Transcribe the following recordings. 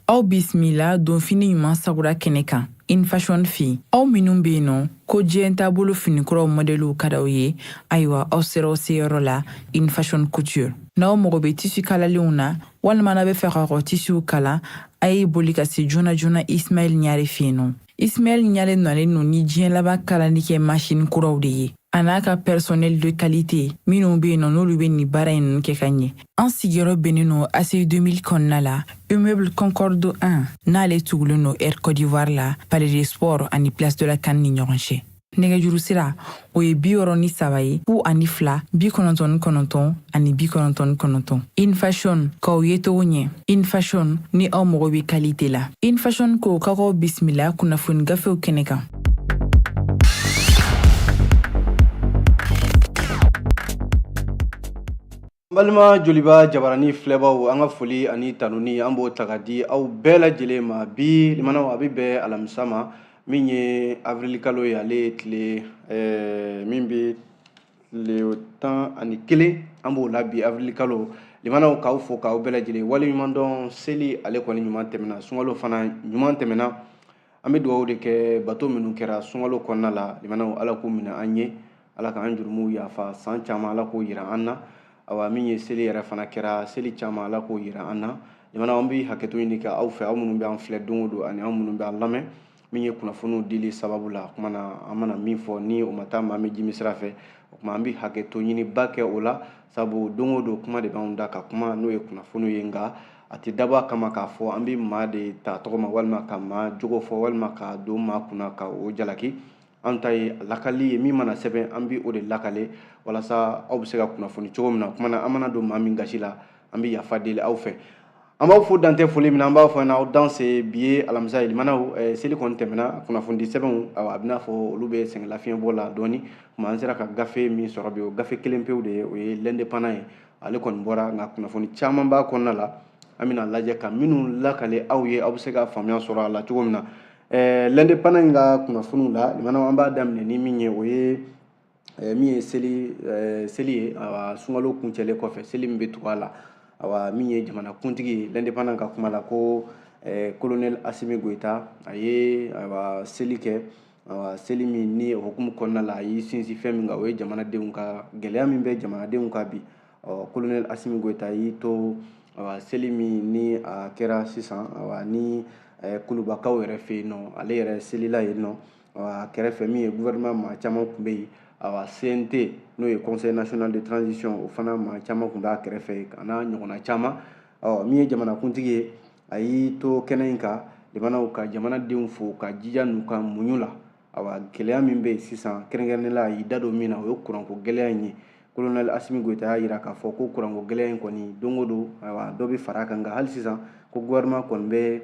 Aw bisimila donfini ɲuman sagura kɛnɛ kan InFashion fɛ yen. Aw minnu bɛ yen nɔ ko diɲɛ taabolo finikuraw mɔdɛliw ka d'aw ye, ayiwa, aw sera aw seyɔrɔ la, InFashion Couture. N'aw mago bɛ tissu kalalenw na, walima n'aw bɛ fɛ k'aw ka tissuw kala, a ye boli ka se joona joona Ismaɛl Ɲare fɛ yen nɔ. Ismaɛl Ɲare nalen don ni diɲɛ laban kalali kɛ machine kuraw de ye, a n'a ka personnel de qualité minnu bɛ yen nɔ, n'olu bɛ nin baara in ninnu kɛ ka ɲɛ. An sigiyɔrɔ bɛnnen don ACI 2000 kɔnɔna la, immeuble Concorde 1, n'ale tugulen don Air Côte d'Ivoire la, Palais des Sports ani Place de la CAN ni ɲɔgɔn cɛ. Nɛgɛjuru sira, o ye 63 ye, 02 99 ani 99. InFashion, k'aw ye cogo ɲɛ. InFashion, ni aw mago bɛ qualité la. InFashion ko k'aw bisimila kunnafoni gafew kɛnɛ kan. N balima Joliba jabarani filɛbaw, an ka foli ani tanuni, an b'o ta ka di aw bɛɛ lajɛlen ma bi. Limanaw, a bɛ bɛn alamisa ma, min ye avril kalo ye, ale ye tile min bɛ tile 11, an b'o la bi, avril kalo. Limanaw, k'aw fo, k'aw bɛɛ lajɛlen waleɲuman dɔn. Seli ale kɔni ɲuman tɛmɛna, sunkalo fana ɲuman tɛmɛna. An bɛ dugawu de kɛ bato minnu kɛra sunkalo kɔnɔna la. Limanaw, Ala k'u minɛ an ye, Ala k'an jurumuw yafa, san caman Ala k'o yira an na. Awa, min ye seli yɛrɛ fana kɛra, seli caman Ala k'o yira an na. Limanaw, an bɛ hakɛto ɲini kɛ aw fɛ, aw minnu bɛ an filɛ don o don ani aw minnu bɛ an lamɛn, min ye kunnafoniw dili sababu la. O kuma na, an mana min fɔ ni o ma taa maa min jimi sira fɛ, o kuma an bɛ hakɛto ɲiniba kɛ o la, sabu don o don kuma de b'anw da ka kuma, n'o ye kunnafoniw ye. Nka a tɛ dabɔ a kama k'a fɔ an bɛ maa de ta tɔgɔ ma, walima ka maa jogo fɔ, walima ka don maa kunna ka o jalaki. An ta ye lakali ye, min mana sɛbɛn, an bɛ o de lakale walasa aw bɛ se ka kunnafoni cogo min na. O kuma na, an mana don maa min gasi la, an bɛ yafa deli aw fɛ. An b'aw fo dantɛ foli min na, an b'a fɔ aw danse. Bi ye alamisa ye. Limanaw, seli kɔni tɛmɛna, kunnafonidi sɛbɛnw, awa, a bɛna fɔ olu bɛ sɛgɛn lafiɲɛ bɔ la dɔɔni. Kuma an sera ka gafe min sɔrɔ bi, o gafe kelen pewu de ye, o ye L'Indépendant ye. Ale kɔni bɔra, nka kunnafoni caman b'a kɔnɔna la. An bɛna lajɛ ka minnu lakale aw ye, aw bɛ se ka faamuya sɔrɔ a la cogo min na. L'Indépendant in ka kunnafoniw la, limanaw, an b'a daminɛ ni min ye, o ye min ye seli ye. Awa, sunkalo kuncɛlen kɔfɛ, seli min bɛ tugu a la, awa, min ye jamanakuntigi ye, L'Indépendant ka kuma la, ko colonel Assimi Goïta, a ye, awa, seli kɛ. Awa, seli min ni o hukumu kɔnɔna la, a y'i sinsin fɛn min kan, o ye jamanadenw ka gɛlɛya min bɛ jamanadenw kan bi. Ɔ, colonel Assimi Goïta y'i to, awa, seli min ni a kɛra sisan, awa, ni Kulubakaw yɛrɛ fɛ yen nɔ, ale yɛrɛ selila yen nɔ. Awa, kɛrɛfɛ, min ye gouvernement maa caman tun bɛ yen. Awa, CNT, n'o ye Conseil national de transition, o fana maa caman tun b'a kɛrɛfɛ, a n'a ɲɔgɔnna caman. Ɔ, min ye jamanakuntigi ye, a y'i to kɛnɛ in kan, limanaw, ka jamanadenw fo ka jija n'u ka muɲu la. Awa, gɛlɛya min bɛ yen sisan, kɛrɛnkɛrɛnnen la, a y'i da don min na, o ye kuranko gɛlɛya in ye. Colonel Assimi Goïta y'a jira k'a fɔ ko kuranko gɛlɛya in kɔni, don o don, ayiwa, dɔ bɛ fara a kan. Nka hali sisan, ko gouvernement kɔni bɛ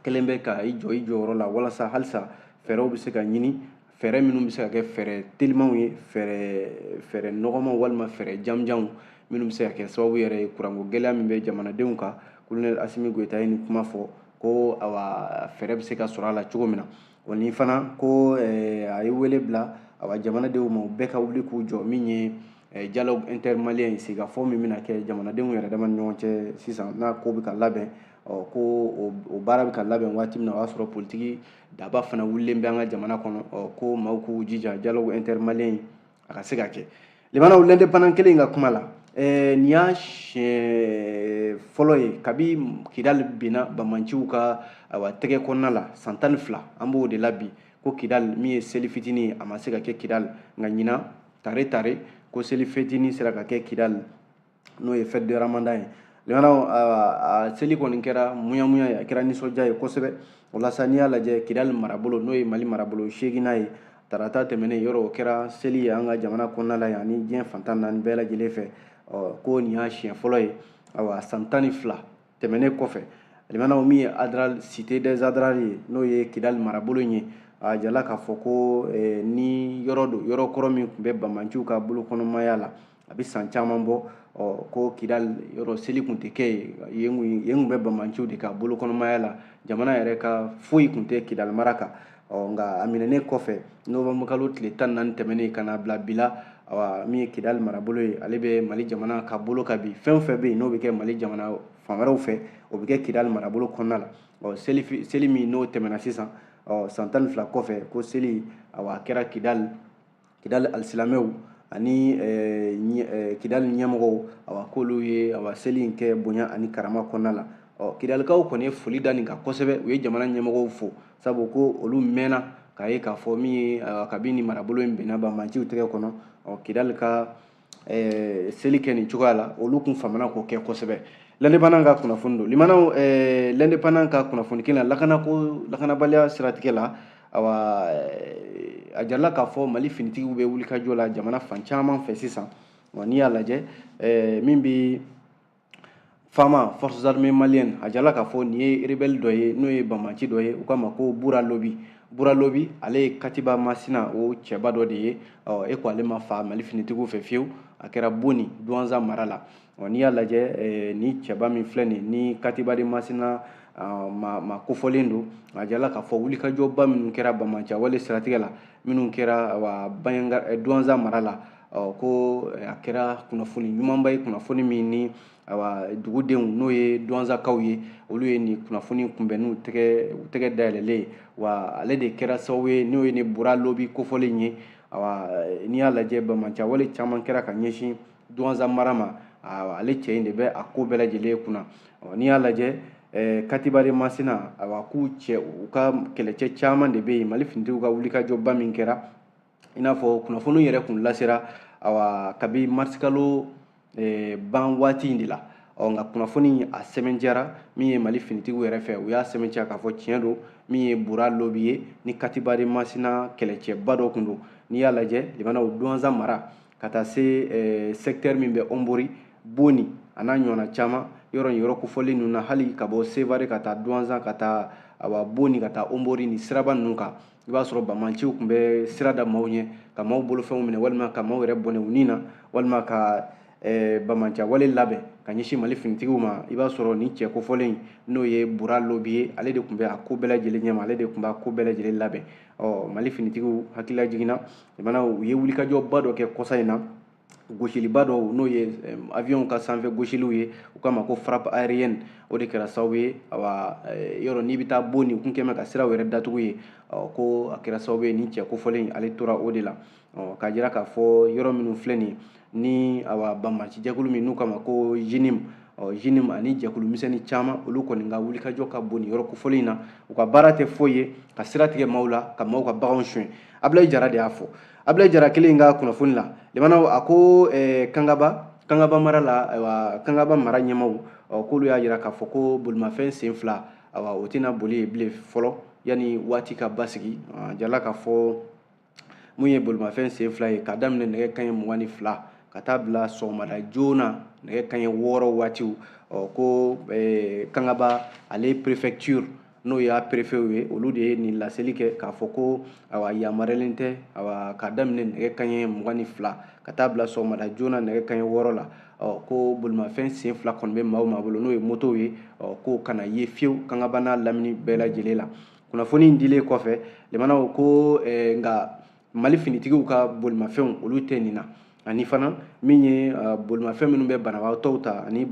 kɛlen bɛ ka i jɔ i jɔyɔrɔ la, walasa halisa fɛɛrɛw bɛ se ka ɲini, fɛɛrɛ minnu bɛ se ka kɛ fɛɛrɛ telimanw ye, fɛɛrɛ nɔgɔmanw walima fɛɛrɛ jamujanw, minnu bɛ se ka kɛ sababu yɛrɛ ye kuranko gɛlɛya min bɛ jamanadenw kan. Colonel Assimi Goïta ye nin kuma fɔ ko, awa, fɛɛrɛ bɛ se ka sɔrɔ a la cogo min na. O ni fana ko a ye wele bila, awa, jamanadenw ma, u bɛɛ ka wuli k'u jɔ min ye dialogue intermalien ye, sigikafɔ min bɛna kɛ jamanadenw yɛrɛ dama ni ɲɔgɔn cɛ sisan, n'a ko bɛ ka labɛn. Ɔ, ko o baara bɛ ka labɛn waati min na, o y'a sɔrɔ politiki daba fana wulilen bɛ an ka jamana kɔnɔ. Ɔ, ko maaw k'u jija, dialogue intermalien a ka se ka kɛ. Limanaw, L'Indépendant kelen in ka kuma la, nin y'a siɲɛ fɔlɔ ye kabi Kidali binna bamanciw ka, awa, tɛgɛ kɔnɔna la, san 12, an b'o de la bi, ko Kidali, min ye seli fitinin ye, a ma se ka kɛ Kidali. Nka ɲinan tare tare, ko seli fitinin sera ka kɛ Kidali, n'o ye fête de Ramadan ye. Limanaw, a seli kɔni kɛra muɲamuɲa ye, a kɛra nisɔndiya ye kosɛbɛ. O la sa, n'i y'a lajɛ, Kidali marabolo, n'o ye Mali marabolo seeginnan ye, tarata tɛmɛnen yɔrɔ, o kɛra seli ye an ka jamana kɔnɔna la yan ani diɲɛ fantan naani bɛɛ lajɛlen fɛ. Ɔ, ko nin y'a siɲɛ fɔlɔ ye, awa, san 12 tɛmɛnen kɔfɛ. Limanaw, min ye Adrar, cité des Adrar ye, n'o ye Kidali marabolo in ye, a jala k'a fɔ ko ni yɔrɔ don, yɔrɔ kɔrɔ min tun bɛ bamanciw ka bolokɔnɔmaya la, a bɛ san caman bɔ. Ɔ, ko Kidali yɔrɔ seli tun tɛ kɛ yen, yen tun bɛ bamanciw de ka bolokɔnɔmaya la, jamana yɛrɛ ka foyi tun tɛ Kidali mara kan. Ɔ, nka a minɛnen kɔfɛ novembre kalo tile 14 tɛmɛnen ka na bila bi la, awa, min ye Kidali marabolo ye, ale bɛ Mali jamana ka bolo kan bi. Fɛn o fɛn bɛ yen n'o bɛ kɛ Mali jamana fan wɛrɛw fɛ, o bɛ kɛ Kidali marabolo kɔnɔna la. Ɔ seli min n'o tɛmɛna sisan, ɔ san 12 kɔfɛ, ko seli, awa, a kɛra Kidali. Kidali alisilamɛw ani Kidali ɲɛmɔgɔw, awa, k'olu ye, awa, seli in kɛ bonya ani karama kɔnɔna la. Ɔ Kidalikaw kɔni ye foli da nin kan kosɛbɛ. U ye jamana ɲɛmɔgɔw fo, sabu ko olu mɛnna k'a ye k'a fɔ min ye kabini marabolo in binna banbaanciw tɛgɛ kɔnɔ, ɔ Kidali ka seli kɛ nin cogoya la, olu kun famana k'o kɛ kosɛbɛ. L'Indépendant ka kunnafoni don. Limanaw, L'Indépendant ka kunnafoni kelen na, lakanako, lakanabaliya siratigɛ la, awa, a jirala k'a fɔ Mali finitigiw bɛ wulikajɔ la jamana fan caman fɛ sisan. Wa n'i y'a lajɛ, min bɛ FAMa, Forces armées maliennes, a jirala k'a fɔ nin ye rebelle dɔ ye, n'o ye banbanci dɔ ye, u k'a ma ko Bura Lobi. Bura Lobi, ale ye Katiba Masina o cɛba dɔ de ye. Ɔ e ko ale ma fa Mali finitigiw fɛ fiyewu, a kɛra Boni, Duwanza mara la. Ɔ n'i y'a lajɛ, ni cɛba min filɛ nin ni Katiba de Masina ma kofɔlen don, a jirala k'a fɔ wulikajɔba minnu kɛra banbanciya wale siratigɛ la, minnu kɛra, awa, Bandiagara, Duwanza mara la, ɔ ko a kɛra kunnafoni ɲumanba ye, kunnafoni min ni, awa, dugudenw, n'o ye Duwanzakaw ye, olu ye nin kunnafoni kunbɛn n'u tɛgɛ, u tɛgɛ dayɛlɛlen ye. Wa ale de kɛra sababu ye, n'o ye ni Bura Lobi kofɔlen ye. Awa, n'i y'a lajɛ, banbanciya wale caman kɛra ka ɲɛsin Duwanza mara ma, ale cɛ in de bɛ a ko bɛɛ lajɛlen kunna. N'i y'a lajɛ, Katiba de Masina, awa, k'u cɛ, u ka kɛlɛcɛ caman de bɛ yen. Mali finitigiw ka wulikajɔba min kɛra, i n'a fɔ kunnafoni yɛrɛ kun lasera, awa, kabi marisikalo ban waati in de la. Ɔ nka kunnafoni a sɛbɛntiyara min ye Mali finitigiw yɛrɛ fɛ, u y'a sɛbɛntiya k'a fɔ tiɲɛ don, min ye Bura Lobi ye, ni Katiba de Masina kɛlɛcɛba dɔ kun don. N'i y'a lajɛ, limanaw, Duwanza mara ka taa se secteur min bɛ Ɔnbori, Boni, a n'a ɲɔgɔnna caman, yɔrɔ in yɔrɔ kofɔlen ninnu na, hali ka bɔ Sevare ka taa Duwanza, ka taa, awa, Boni, ka taa Ɔnbori, ni siraba ninnu kan, i b'a sɔrɔ banbaanciw tun bɛ sira da maaw ɲɛ, ka maaw bolofɛnw minɛ, walima ka maaw yɛrɛ bɔnɛ u ni na, walima ka banbaanciya wale labɛn ka ɲɛsin Mali finitigiw ma. I b'a sɔrɔ nin cɛ kofɔlen, n'o ye Bura Lobi ye, ale de tun bɛ a ko bɛɛ lajɛlen ɲɛma, ale de tun b'a ko bɛɛ lajɛlen labɛn. Ɔ Mali finitigiw hakilila jiginna, jamana u ye wulikajɔba dɔ kɛ kɔsa in na, gosiliba dɔw, n'o ye avion ka sanfɛ gosiliw ye, u k'a ma ko frappe aérienne. O de kɛra sababu ye, awa, yɔrɔ n'i bɛ taa Boni, kun kɛmɛ ka siraw yɛrɛ datugu ye. Ɔ ko a kɛra sababu ye, nin cɛ kofɔlen, ale tora o de la. Ɔ k'a jira k'a fɔ yɔrɔ minnu filɛ nin ni, awa, banbanci jɛkulu min n'u k'a ma ko JNIM, ɔ JNIM ani jɛkulu misɛnnin caman, olu kɔni ka wulikajɔ ka bon nin yɔrɔ kofɔlen in na. U ka baara tɛ foyi ye ka sira tigɛ maaw la, ka maaw ka baganw suɲɛ. Abulayi Jara de y'a fɔ. Abulayi Jara kelen in ka kunnafoni la, limanaw, a ko Kangaba mara la, ayiwa, Kangaba mara ɲɛmaw, k'olu y'a jira k'a fɔ ko bolimafɛn sen fila, awa, o tɛna boli yen bilen fɔlɔ yanni waati ka basigi. A jirala k'a fɔ mun ye bolimafɛn sen fila ye, k'a daminɛ nɛgɛ kanɲɛ 22 ka taa bila sɔgɔmada joona nɛgɛ kanɲɛ 6 waatiw. Ɔ ko Kangaba ale préfecture, n'o y'a préfet ye, olu de ye nin laseli kɛ k'a fɔ ko, awa, yamaruyalen tɛ, awa, k'a daminɛ nɛgɛ kanɲɛ 22 ka taa bila sɔgɔmada joona nɛgɛ kanɲɛ 6 la. Ɔ ko bolimafɛn sen fila kɔni bɛ maa o maa bolo, n'o ye motow ye, ɔ k'o kana ye fiyewu Kangaba n'a lamini bɛɛ lajɛlen la. Kunnafoni in dilen kɔfɛ, limanaw, ko nka Mali finitigiw ka bolimafɛnw, olu tɛ nin na, ani fana min ye bolimafɛn minnu bɛ banabaatɔw ta, ani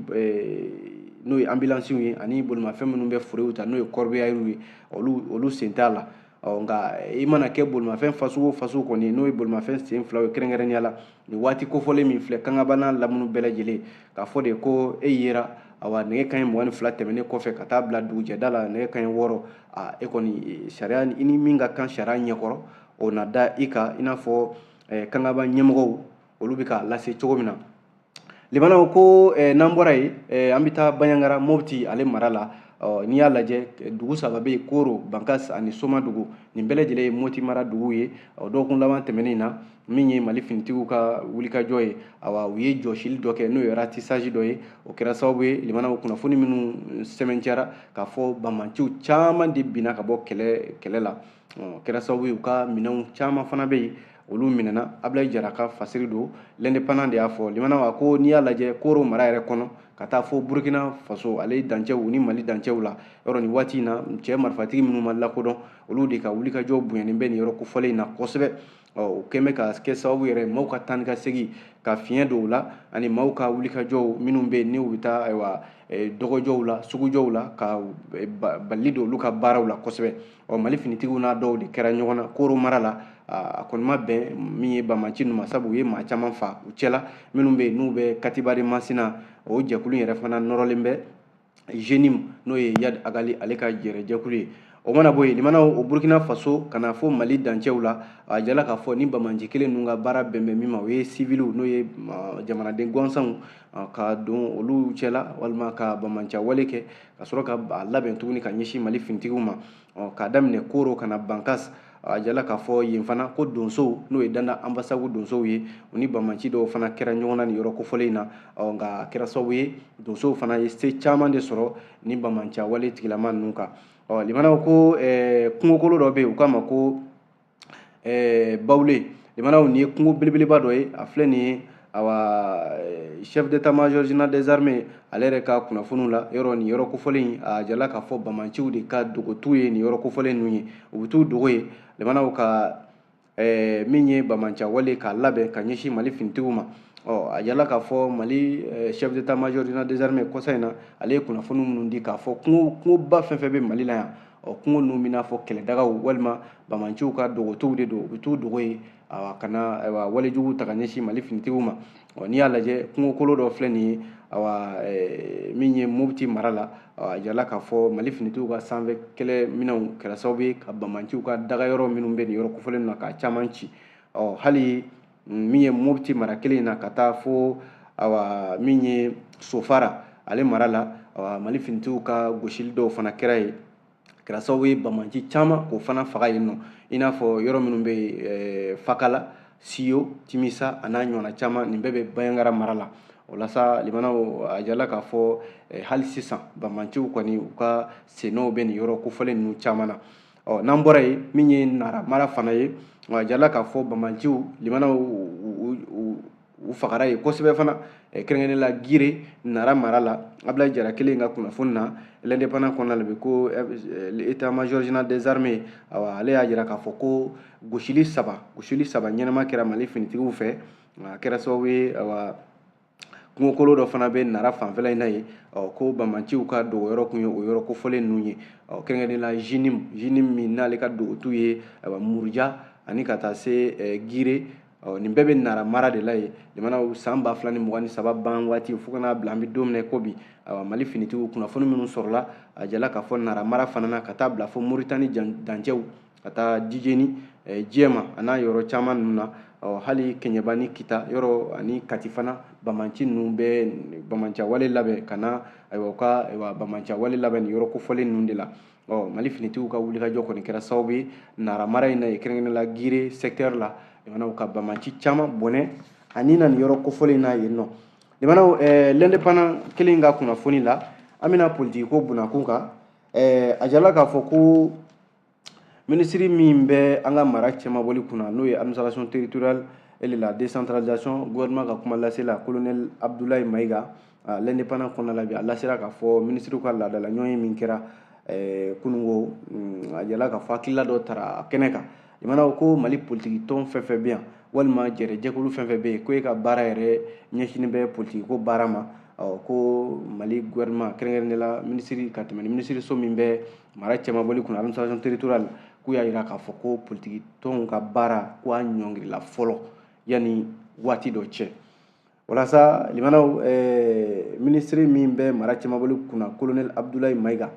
n'o ye ambulansiw ye, ani bolimafɛn minnu bɛ furew ta, n'o ye corbillard ye, olu sen t'a la. Ɔ nka i mana kɛ bolimafɛn fasugu o fasugu kɔni, n'o ye bolimafɛn sen filaw ye, kɛrɛnkɛrɛnnenya la nin waati kofɔlen min filɛ, Kangaba n'a lamini bɛɛ lajɛlen, k'a fɔ de ko e yera, awa, nɛgɛ kanɲɛ 22 tɛmɛnen kɔfɛ ka taa bila dugujɛda la nɛgɛ kanɲɛ 6, a e kɔni, sariya i ni min ka kan sariya ɲɛkɔrɔ, o na da i kan, i n'a fɔ Kangaba ɲɛmɔgɔw olu bɛ k'a lase cogo min na. Limanaw, ko n'an bɔra yen, an bɛ taa Bandiagara, Mopti ale mara la. N'i y'a lajɛ, dugu saba bɛ yen: Koro, Bankas ani Somadugu. Nin bɛɛ lajɛlen ye Moti mara dugu ye. Dɔgɔkun laban tɛmɛnen na, min ye Mali finitigiw ka wulikajɔ ye, awa, u ye jɔsili dɔ kɛ, n'o ye ratissage dɔ ye. O kɛra sababu ye, limanaw, kunnafoni minnu sɛbɛntiyara k'a fɔ banbanciw caman de binna ka bɔ kɛlɛ la. O kɛra sababu ye, u ka minɛnw caman fana bɛ yen, olu minɛna. Abulayi Jara ka fasiri don, L'Indépendant de y'a fɔ. Limanaw, a ko n'i y'a lajɛ, Koro mara yɛrɛ kɔnɔ ka taa fo Burukina Faso ale dancɛw ni Mali dancɛw la, yɔrɔ nin waati in na, cɛ marifatigi minnu ma lakodɔn, olu de ka wulikajɔ bonyanen bɛ nin yɔrɔ kofɔlen in na kosɛbɛ. O kɛn bɛ ka kɛ sababu yɛrɛ maaw ka taa ni ka segin ka fiɲɛ don u la, ani maaw ka wulikajɔw minnu bɛ yen n'u bɛ taa ayiwa dɔgɔjɔw la, sugujɔw la, ka bali don olu ka baaraw la kosɛbɛ. Mali finitigiw n'a dɔw de kɛra ɲɔgɔn na Koro mara la. A kɔni ma bɛn min ye banbaanci ninnu ma, sabu u ye maa caman fa u cɛla minnu bɛ yen n'u bɛ Katiba de Masina. O jɛkulu yɛrɛ fana nɔrɔlen bɛ JNIM, n'o ye Iyad Ag Ghali ale ka jɛrɛjɛkulu ye. O mana bɔ yen, limanaw, o Burkina Faso ka na fo Mali dancɛw la, a jala k'a fɔ ni banbaanci kelen ninnu ka baara bɛn bɛ min ma, o ye siviliw, n'o ye jamanaden gansanw, ka don olu cɛla walima ka banbaanciya wale kɛ ka sɔrɔ ka a labɛn tuguni ka ɲɛsin Mali finitigiw ma. K'a daminɛ Koro ka na Bankas, a jala k'a fɔ yen fana ko donsow, n'o ye Danda Ambasagu donsow ye, u ni banbaanci dɔw fana kɛra ɲɔgɔn na nin yɔrɔ kofɔlen in na. Nka a kɛra sababu ye donsow fana ye se caman de sɔrɔ ni banbaanciya wale tigilama ninnu kan. Limanaw, ko kungokolo dɔ bɛ yen, u k'a ma ko Bawule. Limanaw, nin ye kungo belebeleba dɔ ye. A filɛ nin ye, awa, chef d'état-major général des armées ale yɛrɛ ka kunnafoniw la, yɔrɔ nin yɔrɔ kofɔlen in, a jala k'a fɔ banbaanciw de ka dogotu ye nin yɔrɔ kofɔlen ninnu ye. U bɛ t'u dogo yen, limanaw, ka min ye banbaanciya wale k'a labɛn ka ɲɛsin Mali finitigiw ma. A jala k'a fɔ Mali chef d'état-major général des armées, kɔsa in na, ale ye kunnafoni minnu di k'a fɔ kungoba fɛn fɛn bɛ Mali la yan, kungo ninnu bɛ n'a fɔ kɛlɛdagaw walima banbaanciw ka dogotuw de don. U bɛ t'u dogo yen ka na, ayiwa, walejugu ta ka ɲɛsin Mali finitigiw ma. N'i y'a lajɛ, kungokolo dɔ filɛ nin ye, awa, min ye Mopti mara la, a jala k'a fɔ Mali finitigiw ka sanfɛ kɛlɛ minɛnw kɛra sababu ye ka banbaanciw ka dagayɔrɔ minnu bɛ nin yɔrɔ kofɔlen na, k'a caman ci. Hali min ye Mopti mara kelen in na, ka taa fo, awa, min ye Sofara ale mara la, awa, Mali finitigiw ka gosili dɔw fana kɛra yen, kɛra sababu ye banbaanci caman k'o fana faga yen nɔ, i n'a fɔ yɔrɔ minnu bɛ yen, Fakala, Siyo, Timisa, a n'a ɲɔgɔnna caman. Nin bɛɛ bɛ Bandiagara mara la. O la sa, limanaw, a jala k'a fɔ hali sisan banbaanciw kɔni, u ka sennɔw bɛ nin yɔrɔ kofɔlen ninnu caman na. N'an bɔra yen, min ye Nara mara fana ye, a jala k'a fɔ banbaanciw, limanaw, u fagara yen kosɛbɛ fana, kɛrɛnkɛrɛnnen la Gire, Nara mara la. Abdoulaye Jara kelen ka kunnafoni na L'Indépendant kɔnɔna la bi, ko état-major général des armées, awa, ale y'a jira k'a fɔ ko gosili saba ɲɛnama kɛra Mali finitigiw fɛ. A kɛra sababu ye, awa, kungokolo dɔ fana bɛ Nara fanfɛla in na yen, ko banbaanciw ka dogoyɔrɔ kun ye o yɔrɔ kofɔlen ninnu ye, kɛrɛnkɛrɛnnen la JNIM min n'ale ka dogotu ye, ayiwa, Muruja ani ka taa se Gire. Nin bɛɛ bɛ Nara mara de la yen. Jamanaw, san 2023 ban waati fo ka n'a bila an bɛ don min na ko bi, ayiwa, Mali finitigiw kunnafoni minnu sɔrɔla, a jala k'a fɔ Nara mara fana na, ka taa bila fo Moritani dancɛw, ka taa Dijeni, Jɛma, a n'a yɔrɔ caman ninnu na, hali Kɛɲɛba ni Kita yɔrɔ ani Kati fana, banbaanci ninnu bɛ banbaanciya wale labɛn ka na, ayiwa, u ka, ayiwa, banbaanciya wale labɛn nin yɔrɔ kofɔlen ninnu de la. Mali finitigiw ka wulikajɔ kɔni kɛra sababu ye Nara mara in na yen, kɛrɛnkɛrɛnnen la Gire secteur la, limanaw, ka banbaanci caman bɔnɛ ani na nin yɔrɔ kofɔlen na yen nɔ. Limanaw, L'Indépendant kelen ka kunnafoni la, an bɛna politiki ko bunakun kan. A jala k'a fɔ ko minisiri min bɛ an ka mara cɛmabɔli kunna, n'o ye administration territoriale et de la décentralisation, gouvernement ka kuma lase la, colonel Abdoulaye Maïga, L'Indépendant kɔnɔna la bi, a lasera k'a fɔ minisiriw ka laadala ɲɔgɔn ye min kɛra kununko, a jala k'a fɔ hakilila dɔ tara kɛnɛ kan. Limanaw, ko Mali politiki tɔn fɛn fɛn bɛ yan walima jɛrɛjɛkulu fɛn fɛn bɛ yen, ko e ka baara yɛrɛ ɲɛsinnen bɛ politiki ko baara ma, ko Mali gouvernement, kɛrɛnkɛrɛnnen la minisiri, ka tɛmɛ ni minisiriso min bɛ mara cɛmabɔli kunna, administration territoriale, k'u y'a jira k'a fɔ ko politiki tɔnw ka baara, ko a ɲɔngirila fɔlɔ yanni waati dɔ cɛ. Walasa, limanaw, minisiri min bɛ mara cɛmabɔli kunna, colonel Abdoulaye Maïga,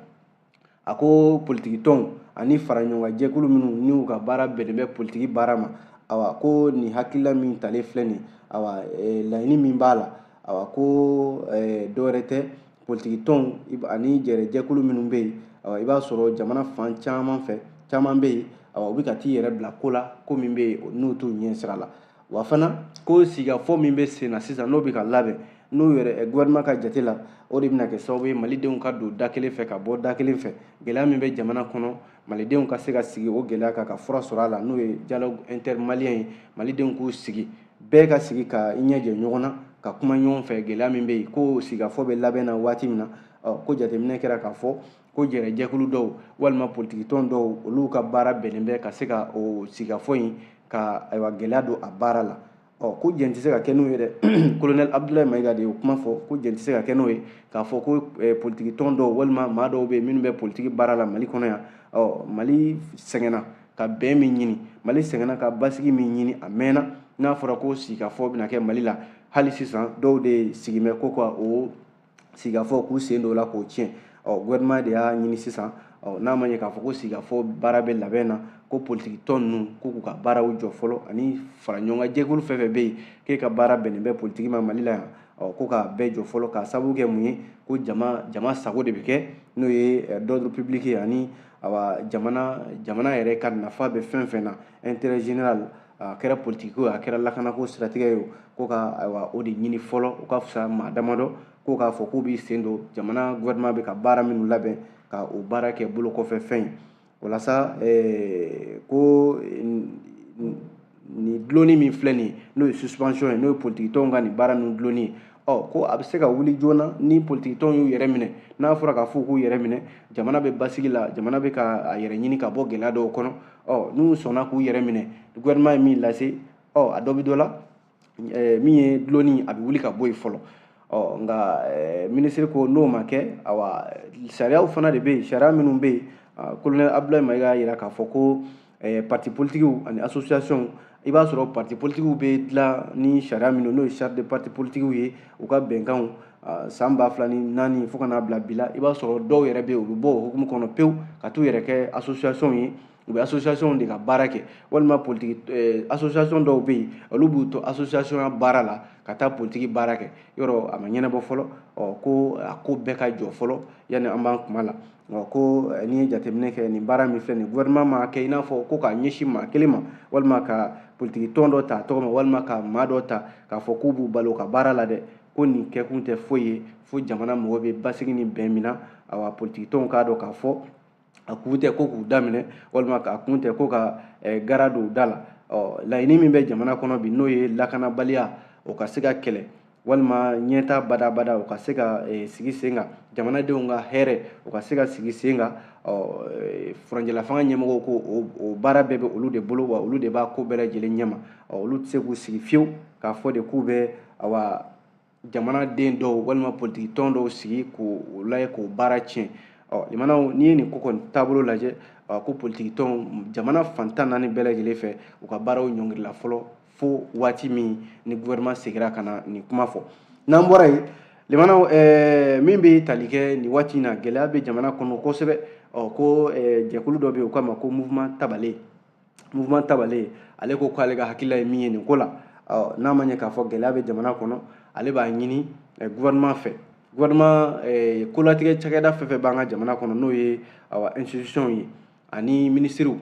a ko politiki tɔnw ani fara ɲɔgɔnkan jɛkulu minnu n'u ka baara bɛnnen bɛ politiki baara ma, awa, ko nin hakilila min talen filɛ nin, awa, laɲini min b'a la, awa, ko dɔwɛrɛ tɛ, politiki tɔnw ani jɛrɛjɛkulu minnu bɛ yen, awa, i b'a sɔrɔ jamana fan caman fɛ, caman bɛ yen, awa, u bɛ ka t'i yɛrɛ bila ko la, ko min bɛ yen n'u t'u ɲɛ sira la. Wa fana, ko sigikafɔ min bɛ sen na sisan, n'o bɛ ka labɛn, n'o yɛrɛ gouvernement ka jate la, o de bɛna kɛ sababu ye malidenw ka don da kelen fɛ ka bɔ da kelen fɛ, gɛlɛya min bɛ jamana kɔnɔ, malidenw ka se ka sigi o gɛlɛya kan ka fura sɔrɔ a la, n'o ye dialogue intermalien ye. Malidenw k'u sigi, bɛɛ ka sigi ka i ɲɛ jɛ ɲɔgɔn na ka kuma ɲɔgɔn fɛ gɛlɛya min bɛ yen. Ko sigikafɔ bɛ labɛn na waati min na, ko jateminɛ kɛra k'a fɔ ko jɛrɛjɛkulu dɔw walima politikitɔn dɔw, olu ka baara bɛnnen bɛ ka se ka o sigikafɔ in ka ayiwa gɛlɛya don a baara la. Ɔ ko jɛn tɛ se ka kɛ n'o ye dɛ. Colonel Abdoulaye Maïga de y'o kuma fɔ, ko jɛn tɛ se ka kɛ n'o ye k'a fɔ ko politiki tɔn dɔw walima maa dɔw bɛ yen minnu bɛ politiki baara la Mali kɔnɔ yan. Ɔ Mali sɛgɛnna ka bɛn min ɲini, Mali sɛgɛnna ka basigi min ɲini, a mɛnna. N'a fɔra ko sigikafɔ bɛna kɛ Mali la, hali sisan dɔw de sigin bɛ ko ka o sigikafɔ k'u sen don o la k'o tiɲɛ. Ɔ gouvernement de y'a ɲini sisan, ɔ n'a ma ɲɛ k'a fɔ ko sigikafɔ baara bɛ labɛn na, ko politiki tɔn ninnu ko k'u ka baaraw jɔ fɔlɔ, ani fara ɲɔgɔn kan jɛkulu fɛn fɛn bɛ yen k'e ka baara bɛnnen bɛ politiki ma Mali la yan, ɔ ko k'a bɛɛ jɔ fɔlɔ, k'a sababu kɛ mun ye, ko jama sago de bɛ kɛ, n'o ye d'ordre public ye, ani awa jamana yɛrɛ ka nafa bɛ fɛn fɛn na, intérêt général, a kɛra politiki ko ye, a kɛra lakanako siratigɛ ye, ko ka ayiwa o de ɲini fɔlɔ, o ka fisa maa damadɔ ko k'a fɔ k'u b'i sen don jamana gouvernement bɛ ka baara minnu labɛn ka o baara kɛ bolo kɔfɛ fɛn ye. O la sa, ko nin dulonni min filɛ nin ye, n'o ye suspension ye, n'o ye politiki tɔnw ka nin baara ninnu dulonni ye, ɔ ko a bɛ se ka wuli joona ni politiki tɔnw y'u yɛrɛ minɛ. N'a fɔra k'a fɔ k'u yɛrɛ minɛ, jamana bɛ basigi la, jamana bɛ ka a yɛrɛ ɲini ka bɔ gɛlɛya dɔw kɔnɔ. Ɔ n'u sɔnna k'u yɛrɛ minɛ, gouvernement ye min lase, ɔ a dɔ bɛ dɔ la, min ye dulonni, a bɛ wuli ka bɔ yen fɔlɔ. Ɔ nka minisiri ko n'o ma kɛ, awa sariyaw fana de bɛ yen, sariya minnu bɛ yen. Colonel Abdoulaye Maïga y'a jira k'a fɔ ko parti politikiw ani association, i b'a sɔrɔ parti politikiw bɛ dilan ni sariya minnu, n'o ye charte de parti politikiw ye, u ka bɛnkanw san 2004 fo ka n'a bila bi la, i b'a sɔrɔ dɔw yɛrɛ bɛ yen, u bɛ bɔ o hukumu kɔnɔ pewu ka t'u yɛrɛ kɛ association ye, u bɛ association de ka baara kɛ, walima politique association dɔw bɛ yen, olu b'u to association ya baara la ka taa politique baara kɛ. Yɔrɔ a ma ɲɛnabɔ fɔlɔ. Ɔ ko a ko bɛɛ ka jɔ fɔlɔ yanni an b'an kuma la. Ɔ ko n'i ye jateminɛ kɛ, nin baara min filɛ nin, gouvernement m'a kɛ i n'a fɔ ko k'a ɲɛsin maa kelen ma, walima ka politique tɔn dɔ ta a tɔgɔ ma, walima ka maa dɔ ta k'a fɔ k'u b'u balo ka baara la dɛ. Ko nin kɛkun tɛ foyi ye fo jamana mɔgɔ bɛ basigi ni bɛn min na. Awa politique tɔnw k'a dɔn k'a fɔ a kun tɛ ko k'u daminɛ, walima a kun tɛ ko ka gara don u da la. Ɔ laɲini min bɛ jamana kɔnɔ bi, n'o ye lakanabaliya, o ka se ka kɛlɛ, walima ɲɛta badabada o ka se ka sigi sen kan, jamanadenw ka hɛrɛ o ka se ka sigi sen kan. Ɔ furancɛlafanga ɲɛmɔgɔw ko o baara bɛɛ bɛ olu de bolo, wa olu de b'a ko bɛɛ lajɛlen ɲɛma. Ɔ olu tɛ se k'u sigi fiyewu k'a fɔ de k'u bɛ awa jamanaden dɔw walima politiki tɔn dɔw sigi k'o lajɛ k'o baara tiɲɛ. Ɔ limanaw, n'i ye nin ko kɔni taabolo lajɛ, ko politiki tɔn jamana fan 14 bɛɛ lajɛlen fɛ, u ka baaraw ɲɔngirila fɔlɔ fo waati min ni gouvernement seginna ka na nin kuma fɔ. N'an bɔra yen, limanaw, min bɛ tali kɛ nin waati in na, gɛlɛya bɛ jamana kɔnɔ kosɛbɛ. Ɔ ko jɛkulu dɔ bɛ yen, u k'a ma ko mouvement Tabale. Mouvement Tabale, ale ko k'ale ka hakilila ye min ye nin ko la, ɔ n'a ma ɲɛ k'a fɔ gɛlɛya bɛ jamana kɔnɔ, ale b'a ɲini gouvernement fɛ, gouvernement kolatigɛ cakɛda fɛn fɛn b'an ka jamana kɔnɔ, n'o ye awa institution ye, ani minisiriw,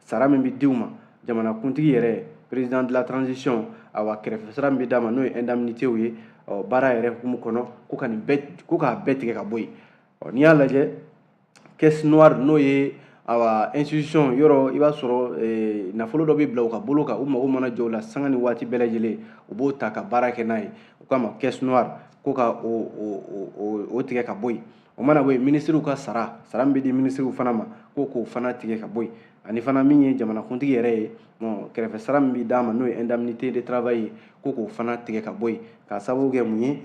sara min bɛ di u ma, jamanakuntigi yɛrɛ, président de la transition, awa kɛrɛfɛ sara min bɛ d'a ma, n'o ye indemnité ye, ɔ baara yɛrɛ hukumu kɔnɔ, ko ka nin bɛɛ, ko k'a bɛɛ tigɛ ka bɔ yen. Ɔ n'i y'a lajɛ, caisse noire, n'o ye awa institution yɔrɔ, i b'a sɔrɔ nafolo dɔ bɛ bila u ka bolo kan, u mago mana jɔ o la sanga ni waati bɛɛ lajɛlen, u b'o ta ka baara kɛ n'a ye, u k'a ma caisse noire, ko ka o tigɛ ka bɔ yen. O mana bɔ yen, minisiriw ka sara min bɛ di minisiriw fana ma, ko k'o fana tigɛ ka bɔ yen, ani fana min ye jamanakuntigi yɛrɛ ye, kɛrɛfɛ sara min bɛ d'a ma, n'o ye indemnité de travail ye, ko k'o fana tigɛ ka bɔ yen. K'a sababu kɛ mun ye?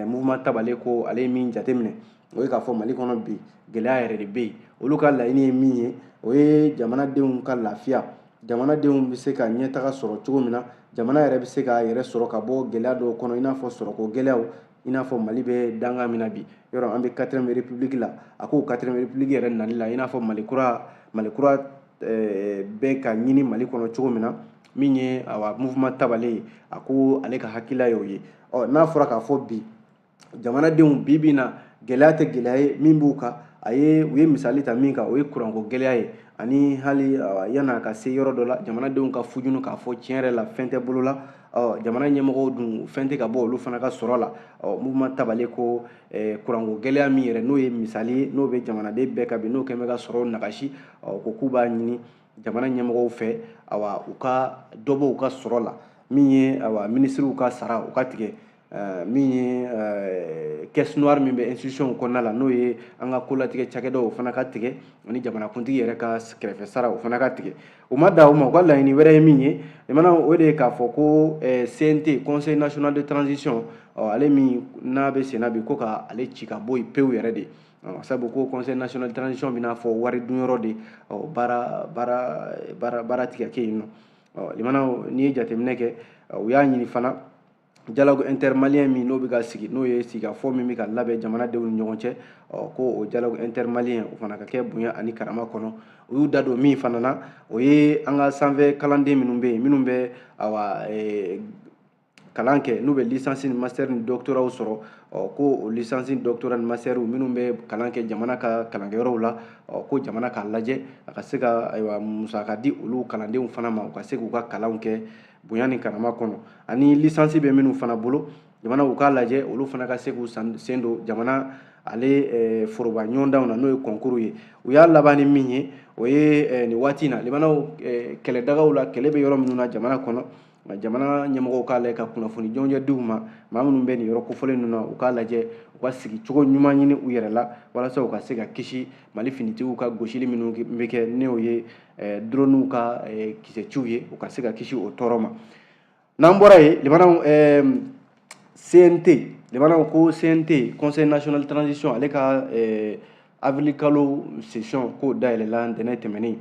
Mouvement Tabale ko ale ye min jateminɛ, o ye k'a fɔ Mali kɔnɔ bi gɛlɛya yɛrɛ de bɛ yen. Olu ka laɲini ye min ye, o ye jamanadenw ka lafiya, jamanadenw bɛ se ka ɲɛtaga sɔrɔ cogo min na, jamana yɛrɛ bɛ se k'a yɛrɛ sɔrɔ ka bɔ gɛlɛya dɔw kɔnɔ, i n'a fɔ sɔrɔko gɛlɛyaw, i n'a fɔ Mali bɛ danga min na bi, yɔrɔ an bɛ 4e république la. A ko 4e république yɛrɛ nali la, i n'a fɔ Mali kura bɛ ka ɲini Mali kɔnɔ cogo min na, min ye awa mouvement Tabale ye, a ko ale ka hakilila y'o ye. Ɔ n'a fɔra k'a fɔ bi jamanadenw bi bi in na, gɛlɛya tɛ gɛlɛya ye min b'u kan, a ye u ye misali ta min kan, o ye kuranko gɛlɛya ye, ani hali yan'a ka se yɔrɔ dɔ la, jamanadenw ka fujunu k'a fɔ tiɲɛ yɛrɛ la fɛn tɛ bolo la. Ɔ jamana ɲɛmɔgɔw dun, fɛn tɛ ka bɔ olu fana ka sɔrɔ la. Ɔ mouvement Tabale ko kuranko gɛlɛya min yɛrɛ, n'o ye misali ye, n'o bɛ jamanaden bɛɛ kan bi, n'o kɛn bɛ ka sɔrɔ nagasi, ɔ ko k'u b'a ɲini jamana ɲɛmɔgɔw fɛ, awa u ka dɔ bɔ u ka sɔrɔ la, min ye awa minisiriw ka sara u ka tigɛ. Min ye caisse noire min bɛ institution kɔnɔna la, n'o ye an ka kolatigɛ cakɛdaw, o fana ka tigɛ, ani jamanakuntigi yɛrɛ ka kɛrɛfɛ sara, o fana ka tigɛ. O ma dan o ma, u ka laɲini wɛrɛ ye min ye, o de ye k'a fɔ ko CNT, Conseil national de transition, ale min n'a bɛ senna bi, ko ka ale ci ka bɔ yen pewu yɛrɛ de, sabu ko Conseil national de transition bɛna fɔ wari dunyɔrɔ de, baara baara baara baara tigɛ kɛ yen nɔ. Limanaw, n'i ye jateminɛ kɛ, u y'a ɲini fana dialogue intermalien min n'o bɛ ka sigi, n'o ye sigikafɔ min bɛ ka labɛn jamanadenw ni ɲɔgɔn cɛ, ko o dialogue intermalien, o fana ka kɛ bonya ani karama kɔnɔ. U y'u da don min fana na, o ye an ka sanfɛ kalanden minnu bɛ yen, minnu bɛ awa kalan kɛ, n'u bɛ licence ni master ni doctorat sɔrɔ, ko o licence ni doctorat ni master minnu bɛ kalan kɛ jamana ka kalankɛyɔrɔw la, ko jamana k'a lajɛ a ka se ka ayiwa musaka di olu kalandenw fana ma, u ka se k'u ka kalanw kɛ bonya ni karama kɔnɔ. Ani licence bɛ minnu fana bolo, jamana u k'a lajɛ olu fana ka se k'u sen don jamana ale foroba ɲɔgɔndanw na, n'o ye concours ye. U y'a laban ni min ye, o ye nin waati in na, limanaw, kɛlɛdagaw la, kɛlɛ bɛ yɔrɔ minnu na jamana kɔnɔ, jamana ɲɛmɔgɔw k'a lajɛ ka kunnafoni jɔnjɛ di u ma. Maa minnu bɛ nin yɔrɔ kofɔlen ninnu na, u k'a lajɛ u ka sigi cogo ɲuman ɲini u yɛrɛ la, walasa u ka se ka kisi Mali finitigiw ka gosili minnu bɛ kɛ, n'o ye droniw ka kisɛciw ye, u ka se ka kisi o tɔɔrɔ ma. N'an bɔra yen, limanaw, CNT, limanaw, ko CNT, Conseil national de transition, ale ka avril kalo session k'o dayɛlɛla ntɛnɛn tɛmɛnen.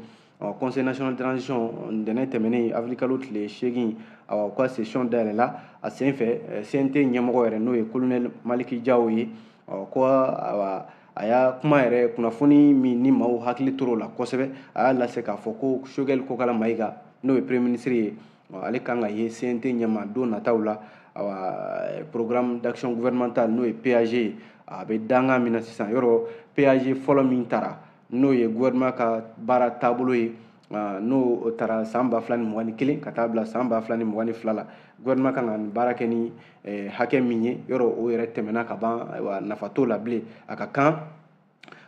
Conseil national de transition, ntɛnɛn tɛmɛnen, avril kalo tile 8, u ka session dayɛlɛla. A sen fɛ, CNT ɲɛmɔgɔ yɛrɛ, n'o ye colonel Malick Diaw ye, ko awa a y'a kuma yɛrɛ kunnafoni min ni maaw hakili tor'o la kosɛbɛ, a y'a lase k'a fɔ ko Choguel Kokalla Maïga, n'o ye premier ministre ye, ale kan ka ye CNT ɲɛma don nataw la. Awa programme d'action gouvernementale, n'o ye PAG ye, a bɛ dangan min na sisan, yɔrɔ PAG fɔlɔ min tara, n'o ye gouvernement ka baara taabolo ye, n'o taara san 2021 ka taa bila san 2022 la, gouvernement kan ka baara kɛ ni hakɛ min ye, yɔrɔ o yɛrɛ tɛmɛna ka ban. Ayiwa, nafa t'o la bilen. A ka kan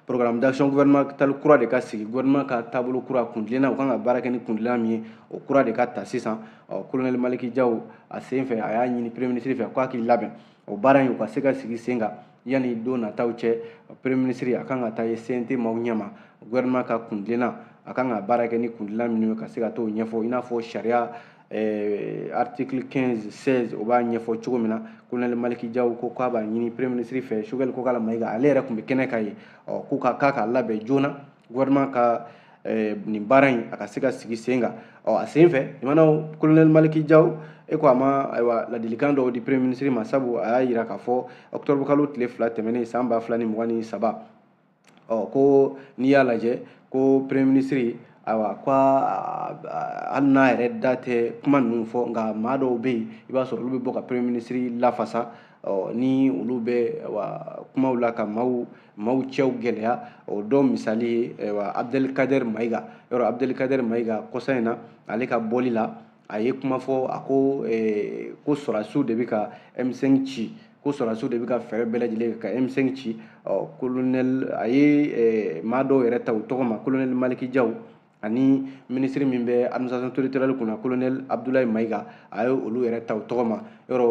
programme d'action gouvernemental kura de ka sigi, gouvernement ka taabolo kura, kuntilenna, u kan ka baara kɛ ni kuntilenna min ye, o kura de ka ta sisan. Colonel Malick Diaw, a sen fɛ, a y'a ɲini premier ministre fɛ k'a k'i labɛn o baara in, u ka se ka sigi sen kan yanni don nataw cɛ. Premier ministre a kan ka taa ye CNT maaw ɲɛma, gouvernement ka kuntilenna, a kan ka baara kɛ ni kuntilenna minnu ye, ka se ka t'o ɲɛfɔ, i n'a fɔ sariya article 15, 16, o b'a ɲɛfɔ cogo min na. Colonel Malick Diaw ko k'a b'a ɲini premier ministre fɛ, Choguel Kokalla Maïga, ale yɛrɛ tun bɛ kɛnɛ kan yen, ko ka k'a ka labɛn joona gouvernement ka nin baara in, a ka se ka sigi sen kan. A sen fɛ, limanaw, colonel Malick Diaw e ko a ma ayiwa ladilikan dɔw di premier ministre ma, sabu a y'a yira k'a fɔ octobre kalo tile 2 tɛmɛnen san 2023, ko n'i y'a lajɛ ko premier ministre, ayiwa, ko hali n'a yɛrɛ da tɛ kuma ninnu fɔ, nka maa dɔw bɛ yen, i b'a sɔrɔ olu bɛ bɔ ka premier ministre lafasa ni olu bɛ ayiwa kumaw la ka maaw cɛw gɛlɛya. O dɔw misali ye ayiwa Abdelkader Maïga. Yɔrɔ Abdelkader Maïga, kɔsa in na, ale ka bɔli la, a ye kuma fɔ, a ko ko sɔrɔdasiw de bɛ ka M5 ci, ko sɔrɔdasiw de bɛ ka fɛɛrɛ bɛɛ lajɛlen ka M5 ci. Colonel a ye maa dɔw yɛrɛ ta u tɔgɔ ma, colonel Malick Diaw ani ministre min bɛ administration territoriale kunna, colonel Abdoulaye Maïga, a ye olu yɛrɛ ta u tɔgɔ ma. Yɔrɔ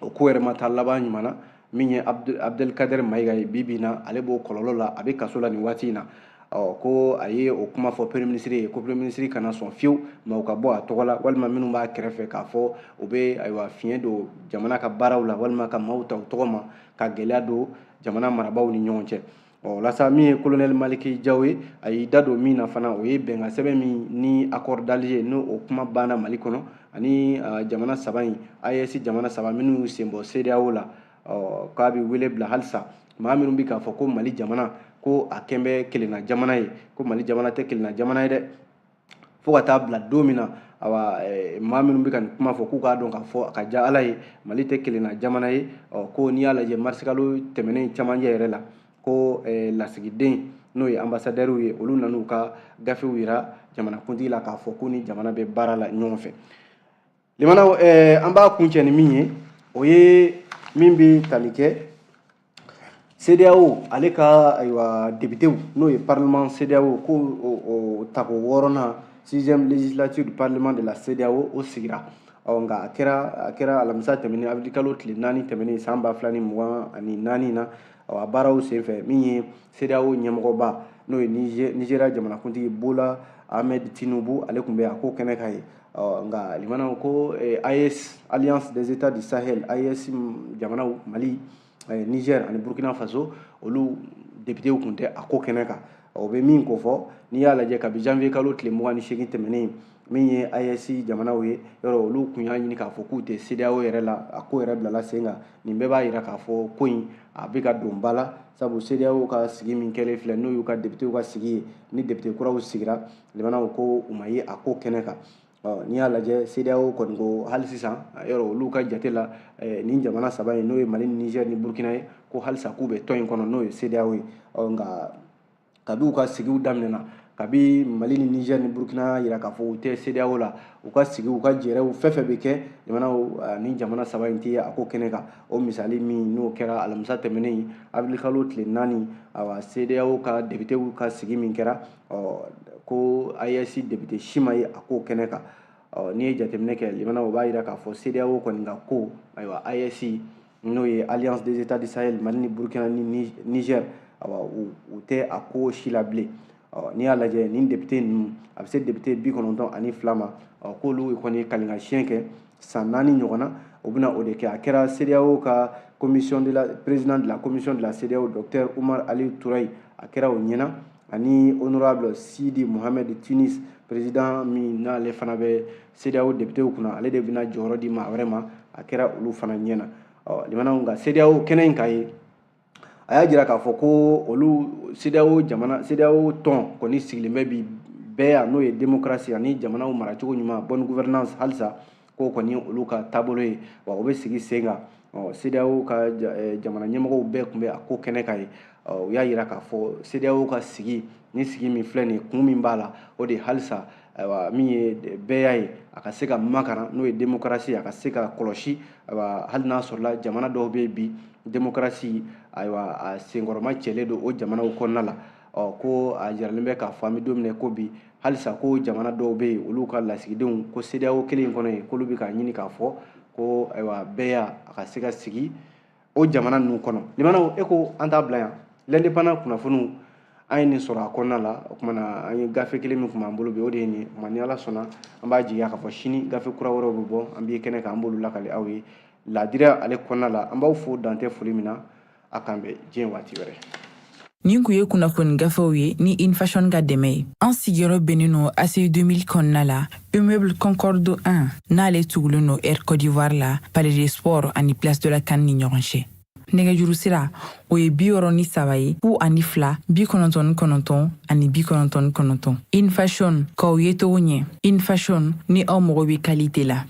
o ko yɛrɛ ma taa laban ɲuman na. Min ye Abdelkader Maïga ye, bi bi in na, ale b'o kɔlɔlɔ la, a bɛ kaso la nin waati in na. Ko a ye o kuma fɔ premier ministre ye, ko premier ministre kana sɔn fiyewu maaw ka bɔ a tɔgɔ la, walima minnu b'a kɛrɛfɛ, k'a fɔ u bɛ ayiwa fiɲɛ don jamana ka baaraw la, walima ka maaw ta u tɔgɔ ma ka gɛlɛya don jamana marabaaw ni ɲɔgɔn cɛ. Walasa min ye colonel Malick Diaw ye, a y'i da don min na fana, o ye bɛnkan sɛbɛn min ni accord d'Alger, n'o o kuma banna Mali kɔnɔ ani jamana saba in, AES jamana saba minnu y'u sen bɔ CEDEAO la, k'a bɛ wele bila halisa maa minnu bɛ k'a fɔ ko Mali jamana ko a kɛn bɛ kelenna jamana ye, ko Mali jamana tɛ kelenna jamana ye dɛ, fo ka taa bila don min na. Awa, maa minnu bɛ ka nin kuma fɔ, k'u k'a dɔn k'a fɔ a ka diya Ala ye, Mali tɛ kelenna jamana ye. Ko n'i y'a lajɛ, marisikalo tɛmɛnen camancɛ yɛrɛ la, ko lasigiden, n'o ye ambassadeurs ye, olu nan'u ka gafew yira jamanakuntigi la k'a fɔ ko ni jamana bɛ baara la ɲɔgɔn fɛ. Limanaw, an b'a kuncɛ ni min ye, o ye min bɛ tali kɛ CEDEAO ale ka ayiwa députéw, n'o ye parlement CEDEAO, ko o tako 6nan, sixième législature du parlement de la CEDEAO, o sigira. Ɔ nka a kɛra alamisa tɛmɛnen, avril kalo tile 4 tɛmɛnen san 2024 na. A baaraw senfɛ, min ye CEDEAO ɲɛmɔgɔba, n'o ye Nigéria jamanakuntigi Bola Ahmed Tinubu, ale tun bɛ a ko kɛnɛ kan ye. Nka limanaw, ko AES, Alliance des États du Sahel, AES jamanaw, Mali, Niger ani Burkina Faso, olu députéw tun tɛ a ko kɛnɛ kan. O bɛ min ko fɔ, n'i y'a lajɛ, kabi janvier kalo tile 28 tɛmɛnen, min ye AES jamanaw ye, yɔrɔ olu tun y'a ɲini k'a fɔ k'u tɛ CEDEAO yɛrɛ la. A ko yɛrɛ bilala sen kan. Nin bɛɛ b'a yira k'a fɔ ko in a bɛ ka don ba la, sabu CEDEAO ka sigi min kɛlen filɛ, n'o y'u ka députéw ka sigi ye, ni député kuraw sigira, limanaw, ko u ma ye a ko kɛnɛ kan. N'i y'a lajɛ, CEDEAO kɔni ko hali sisan, yɔrɔ olu ka jate la, nin jamana saba in, n'o ye Mali ni Niger ni Burkina ye, ko halisa k'u bɛ tɔn in kɔnɔ, n'o ye CEDEAO ye. Nka kabi u ka sigiw daminɛna, kabi Mali ni Niger ni Burkina yira k'a fɔ u tɛ CEDEAO la, u ka sigi, u ka jɛrɛw, fɛn fɛn bɛ kɛ, jamanaw, ni jamana saba in tɛ a ko kɛnɛ kan. O misali min n'o kɛra alamisa tɛmɛnen, avril kalo tile 4, awa, CEDEAO ka députéw ka sigi min kɛra, ko AES député si ma ye a ko kɛnɛ kan. N'i ye jateminɛ kɛ, limanaw, o b'a yira k'a fɔ CEDEAO kɔni ka ko, ayiwa, AES, n'o ye Alliance des États du Sahel, Mali ni Burkina ni Niger, awa, u tɛ a ko si la bilen. N'i y'a lajɛ, nin député ninnu, a bɛ se député 92 ma, k'olu kɔni kalinka siɲɛ kɛ san 4 ɲɔgɔn na, o bɛna o de kɛ. A kɛra CEDEAO ka commission de la président de la commission de la CEDEAO, docteur Oumar Ali Touraye, a kɛra o ɲɛna, ani honorable Sidi Mohamed Tunis, président min n'ale fana bɛ CEDEAO députéw kunna, ale de bɛna jɔyɔrɔ di maa wɛrɛ ma, a kɛra olu fana ɲɛna. Ɔ limanaw, nka CEDEAO kɛnɛ in kan ye, a y'a jira k'a fɔ ko olu CEDEAO jamana, CEDEAO tɔn kɔni sigilen bɛ bi bɛɛ yan, n'o ye démocratie ani jamanaw maracogo ɲuman, bonne gouvernance, halisa ko kɔni olu ka taabolo ye, wa o bɛ sigi sen kan. Ɔ CEDEAO ka jamana ɲɛmɔgɔw bɛɛ tun bɛ a ko kɛnɛ kan ye. U y'a jira k'a fɔ CEDEAO ka sigi ni sigi min filɛ nin ye, kun min b'a la, o de halisa, ayiwa, min ye bɛɛya ye, a ka se ka makaran, n'o ye démocratie, a ka se ka kɔlɔsi. Ayiwa, hali n'a sɔrɔla jamana dɔw bɛ yen bi, démocratie, ayiwa, a senkɔrɔma cɛlen don o jamanaw kɔnɔna la. Ɔ ko a jiralen bɛ k'a fɔ an bɛ don min na ko bi, halisa ko jamana dɔw bɛ yen, olu ka lasigidenw ko CEDEAO kelen in kɔnɔ yen, k'olu bɛ k'a ɲini k'a fɔ ko, ayiwa, bɛɛya a ka se ka sigi o jamana ninnu kɔnɔ. Limanaw, e ko an t'a bila yan. L'Indépendant kunnafoniw, an ye nin sɔrɔ a kɔnɔna la. O kumana an ye gafe kelen min tun b'an bolo bi, o de ye nin ye. O ni Ala sɔnna, an b'a jigiya k'a fɔ sini gafe kura wɛrɛw bɛ bɔ, an b'i kɛnɛ kan, an b'olu lakale aw ye ladira ale kɔnɔna la. An b'aw fo dantɛ foli min na. A k'an bɛn diɲɛ waati wɛrɛ. Nin kun ye kunnafoni gafew ye ni Infashion ka dɛmɛ ye. An sigiyɔrɔ bɛnnen no ACI 2000 kɔnɔna la, immeuble Concorde 1, n'ale tugulen no Air Côte d'Ivoire la, Palais des Sports ani Place de la CAN ni ɲɔgɔn cɛ. Nɛgɛjuru sira, o ye 63 ye, 02 99 ani 99. Infashion, k'aw ye togo ɲɛ. Infashion, ni aw mago bɛ qualité la.